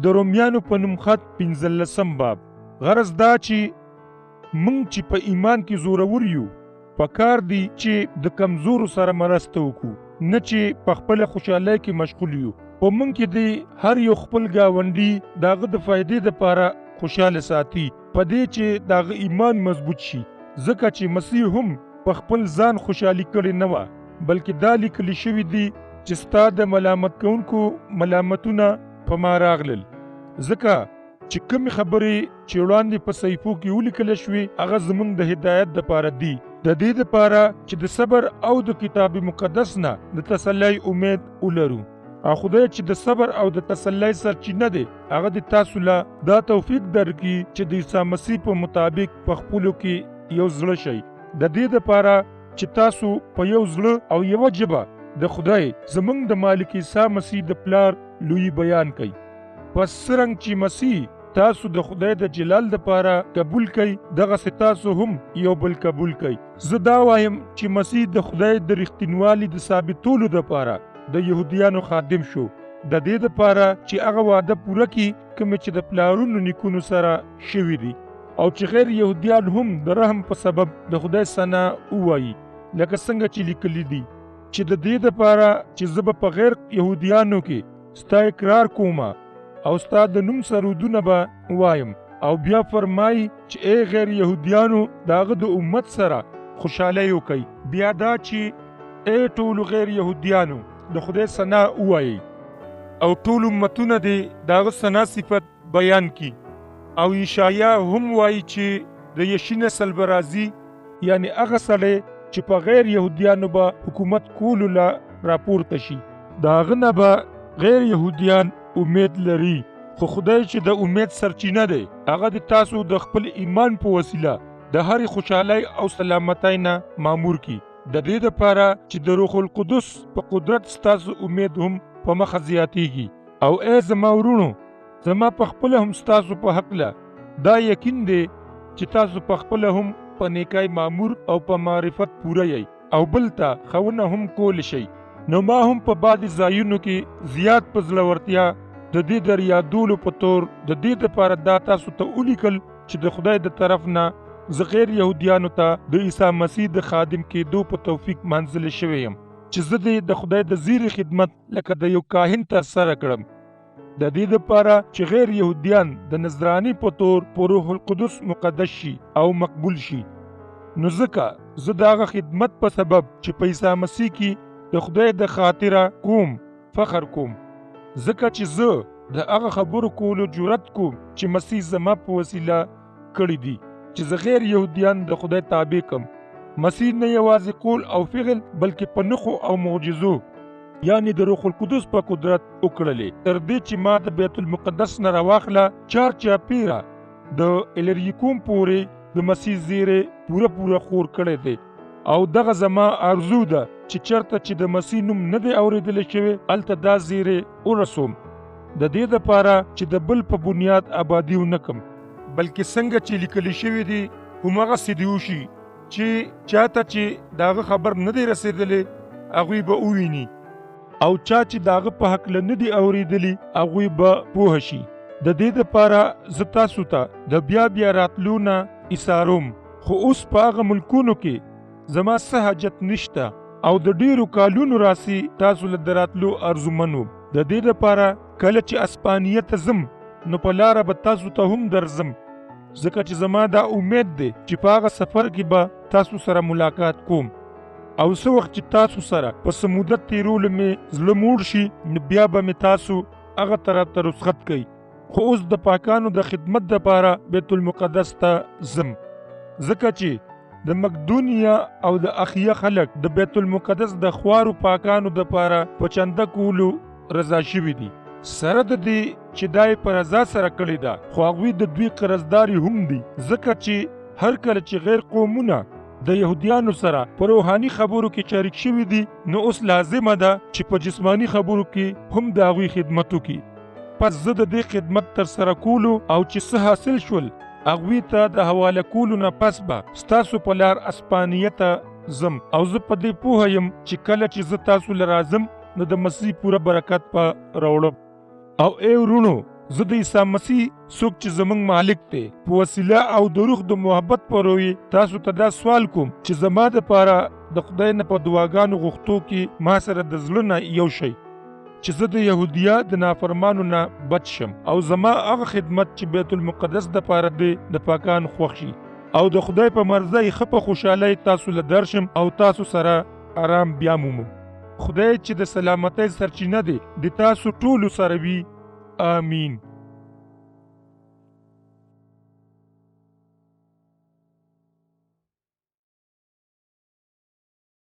د رومیانو په نوم خط 15 باب. غرض دا چې موږ چې په ایمان کې زورور یو، پکار دی چې د کمزورو سره مرسته وکړو، نه چې په خپله خوشحالۍ کې مشغول یو. په موږ کې دی هر یو خپل ګاونډي د هغه د فایدې دپاره خوشحاله ساتي، په دې چې د هغه ایمان مضبوط شي. ځکه چې مسیح هم په خپل ځان خوشحالي کړې نه وه، بلکې دا لیکل شوي دي چې ستا د ملامت کوونکو ملامتونه په ما راغلل. ځکه چې کومې خبرې چې وړاندې په صحیفو کې ولیکل شوې، هغه زموږ د هدایت دپاره دي، د دې دپاره چې د صبر او د کتاب مقدس نه د تسلی امید ولرو. او خدای چې د صبر او د تسلی سرچینه دی، هغه د تاسو له دا توفیق درکړي چې د عیسی مسیح په مطابق په خپلو کې یو زړه شئ، د دې دپاره چې تاسو په یو زړه او یوه ژبه د خدای زموږ د مالک عیسی مسیح د پلار لویي بیان کړئ. پس څرنګه چې مسیح تاسو د خدای د جلال دپاره قبول کړئ، دغسې تاسو هم یو بل قبول کړئ. زه دا وایم چې مسیح د خدای د رښتینوالي د ثابتولو دپاره د یهودیانو خادم شو، د دې دپاره چې هغه وعده پوره کړي کومې چې د پلارونو نیکونو سره شوي دي، او چې غیر یهودیان هم د رحم په سبب د خدای ثنا ووایي، لکه څنګه چې لیکلي دي چې د دې دپاره چې زه به په غیر یهودیانو کې ستا اقرار کومه او ستا د نوم سرودونه به وایم. او بیا فرمایي چې ای غیر یهودیانو، د هغه د امت سره خوشحالۍ وکئ. بیا دا چې ای ټولو غیر یهودیانو، د خدای ثنا ووایئ، او ټول امتونه دې د هغه ثنا صفت بیان کړي. او یشایا هم وایي چې د یشي نسل به راځي، یعنې هغه سړی چې په غیر یهودیانو به حکومت کولو له راپورته شي، د هغه نه به غیر یهودیان امید لري. خو خدای چې د امید سرچینه دی، هغه د تاسو د خپل ایمان په وسیله د هرې خوشحالۍ او سلامتۍ نه مامور کړي، د دې دپاره چې د روح القدس په قدرت ستاسو امید هم په مخه زیاتیږي. او ای زما وروڼو، زما په خپله هم ستاسو په هکله دا یقین دی چې تاسو په خپله هم په نیکۍ مامور او په معرفت پوره یئ، او بل ته ښوونه هم کولی شئ. نو ما هم په بعضې ځایونو کې زیات په زړورتیا د دې در یادولو په تور د دې دپاره دا تاسو ته ولیکل چې د خدای د طرف نه زه غیر یهودیانو ته د عیسی مسیح د خادم کېدو په توفیق منزل شوی یم، چې زه دې د خدای د زیري خدمت لکه د یو کاهن ترسره کړم، د دې دپاره چې غیر یهودیان د نذرانې په تور په روح القدس مقدس شي او مقبول شي. نو ځکه زه د هغه خدمت په سبب چې په عیسی مسیح کې د خدای د خاطره کوم فخر کوم، ځکه چې زه د هغه خبرو کولو جرأت کوم چې مسیح زما په وسیله کړي دي، چې زه غیر یهودیان د خدای تابع کم. مسیح نه یوازې قول او فعل، بلکې په نښو او معجزو، یعنې د روح القدس په قدرت وکړلې، تر دې چې ما د بیت المقدس نه راواخله چار چاپېره د الیریکوم پورې د مسیح زیری پوره پوره خور کړی دی. او دغه زما آرزو ده چې چېرته چې د مسیح نوم نه دی اورېدلی شوی، هلته دا زیری ورسوم، د دې دپاره چې د بل په بنیاد آبادي ونه کړم، بلکې څنګه چې لیکل شوي دي هماغسې دې وشي، چې چاته چې د هغه خبر نه دی رسېدلی هغوی به وویني، او چا چې د هغه په هکله نه دي اورېدلي هغوی به پوه شي. د دې دپاره زه تاسو ته د بیا بیا راتلو نه ایساروم، خو اوس په هغه ملکونو کې زما څه حاجت نشته، او د ډېرو کالونو راسي تاسو له د راتلو ارزومن وم. د دې دپاره کله چې اسپانیه ته ځم، نو په لاره به تاسو ته هم درځم، ځکه چې زما دا امید دی چې په هغه سفر کې به تاسو سره ملاقات کوم. او څه وخت چې تاسو سره په څه موده تېرولو مې زړه موړ شي، نو بیا به مې تاسو هغه طرف ته رخصت کړئ. خو اوس د پاکانو د خدمت دپاره بیت المقدس ته ځم، ځکه چې د مقدونیا او د اخیه خلک د بیت المقدس د خوارو پاکانو دپاره په چنده کولو رضا شوي دي. سره د دې چې دا یې په رضا سره کړې ده، خو هغوی د دوی قرضداري هم دي، ځکه چې هر کله چې غیر قومونه د یهودیانو سره په روحاني خبرو کې شریک شوي دي، نو اوس لازمه ده چې په جسماني خبرو کې هم د هغوی خدمت وکړي. پس زه د دې خدمت ترسره کولو او چې څه حاصل شول هغوی ته د حواله کولو نه پس به ستاسو په لار اسپانیه ته ځم. او زه په دې پوهه یم چې کله چې زه تاسو له راځم، نو د مسیح پوره برکت به راوړم. او ای وروڼو، زه د عیسی مسیح، څوک چې زمونږ مالک دی، په وسیله او د روح د محبت په روی تاسو ته دا سوال کوم چې زما دپاره د خدای نه په دعاګانو غوښتو کې ما سره د زړه نه یو شئ، چې زه د یهودیه د نافرمانو نه بچ شم او زما هغه خدمت چې بیت المقدس دپاره دی د پاکانو خوښ شي، او د خدای په مرضی ښه په خوشحالۍ تاسو له درشم او تاسو سره ارام بیا مومم. خدای چې د سلامتۍ سرچینه دی، د تاسو ټولو سره وي. آمین.